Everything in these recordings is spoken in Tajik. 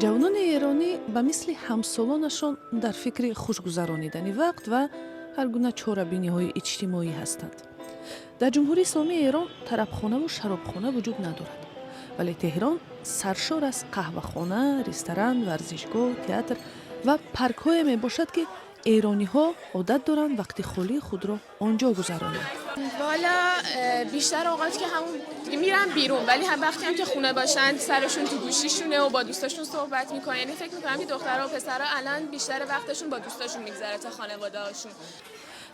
Ҷавонони эронӣ ба мисли ҳамсолонашон дар фикри хушгузаронидани вақт ва ҳар гуна чорабиниҳои иҷтимоӣ ҳастанд. Дар Ҷумҳурии Исломии Эрон тарабхонаву шаробхона вуҷуд надорад, вале Теҳрон саршор аз қаҳвахона, ресторан, варзишгоҳ, театр ва паркҳое мебошад, ки эрониҳо одат доранд вақти холии худро он ҷо гузаронанд. والا بیشتر اوقات که همون دیگه میرن بیرون، ولی هم وقتی هم که خونه باشن سرشون تو گوشیشونه و با دوستاشون صحبت میکنن. یعنی فکر میکنم که دخترها و پسرها الان بیشتر وقتشون با دوستاشون میگذره تا خانواده هاشون.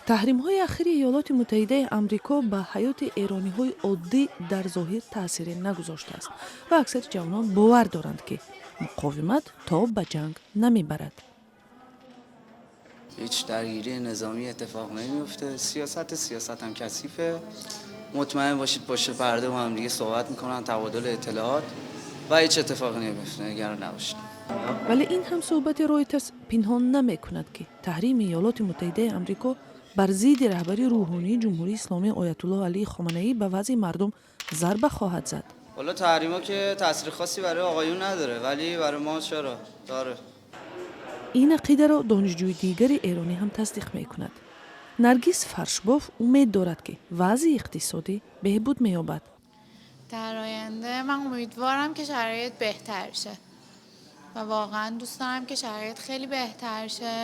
Таҳримҳои ахири Иёлоти Муттаҳидаи Амрико ба ҳаёти эрониҳои оддӣ дар зоҳир таъсире нагузоштааст ва аксари ҷавонон бовар доранд, ки муқовимат то ба ҷанг намебарад. هیچ درگیری نظامی اتفاق نمیفته. سیاست سیاست هم کثیفه. مطمئن باشید پشت پرده با هم دیگه صحبت میکنن، تبادل اطلاعات و هیچ اتفاقی نمیفته، نگران نباشید. Вале ин ҳамсӯҳбати Ройтерс пинҳон намекунад, ки таҳрими Иёлоти Муттаҳидаи Амрико бар зидди раҳбари рӯҳонии Ҷумҳурии Исломӣ Оятуллоҳ Алии Хоманаӣ ба вазъи мардум зарба хоҳад зад. والا تحریما که تاثیر خاصی برای آقایون نداره، ولی برای ما چرا داره. Ин ақидаро донишҷӯи дигари эронӣ ҳам тасдиқ мекунад. Наргиз Фаршбоф умед дорад, ки вазъи иқтисодӣ беҳбуд меёбад. در آینده من امیدوارم که شرایط بهتر شه و واقعا دوست دارم که شرایط خیلی بهتر شه،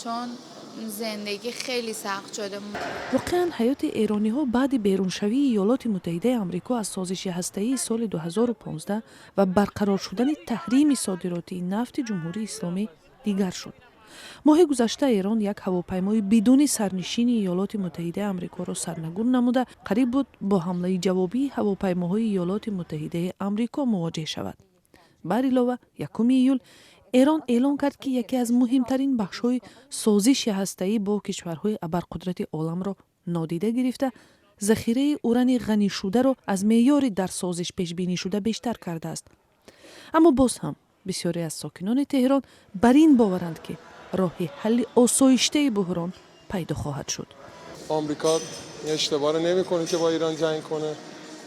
چون زندگی خیلی سخت شده. Воқеан, ҳаёти эрониҳо баъди беруншавии Иёлоти Муттаҳидаи Амрико аз созиши ҳастаии соли 2015 ва барқарор шудани таҳрими содиротии нафти Ҷумҳурии Исломӣ дигар шуд. Моҳи гузашта Эрон як ҳавопаймои бидуни сарнишини Иёлоти Муттаҳидаи Амрикоро сарнагун намуда, қариб буд бо ҳамлаи ҷавобии ҳавопаймоҳои Иёлоти Муттаҳидаи Амрико мувоҷеҳ шавад. Бар илова, 1 июл Эрон эълон кард, ки яке аз муҳимтарин бахшҳои созиши ҳастаӣ бо кишварҳои абарқудрати оламро нодида гирифта, захираи урани ғанишударо аз меъёри дар созиш пешбинишуда бештар кардааст. Аммо боз ҳам бисёре аз сокинони Теҳрон бар ин боваранд, ки роҳи ҳалли осоиштаи буҳрон пайдо хоҳад шуд. آمریکا این اشتباه رو نمیکنه که با ایران جنگ کنه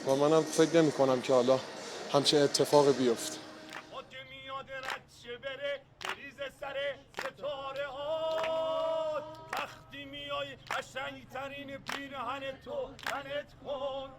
و منم فکر نمی کنم که حالا همچین اتفاقی بیفته. که میاد رد شه بره بریز سر ستاره ها، وقتی میای قشنگترین پیرهن تو تنت کن.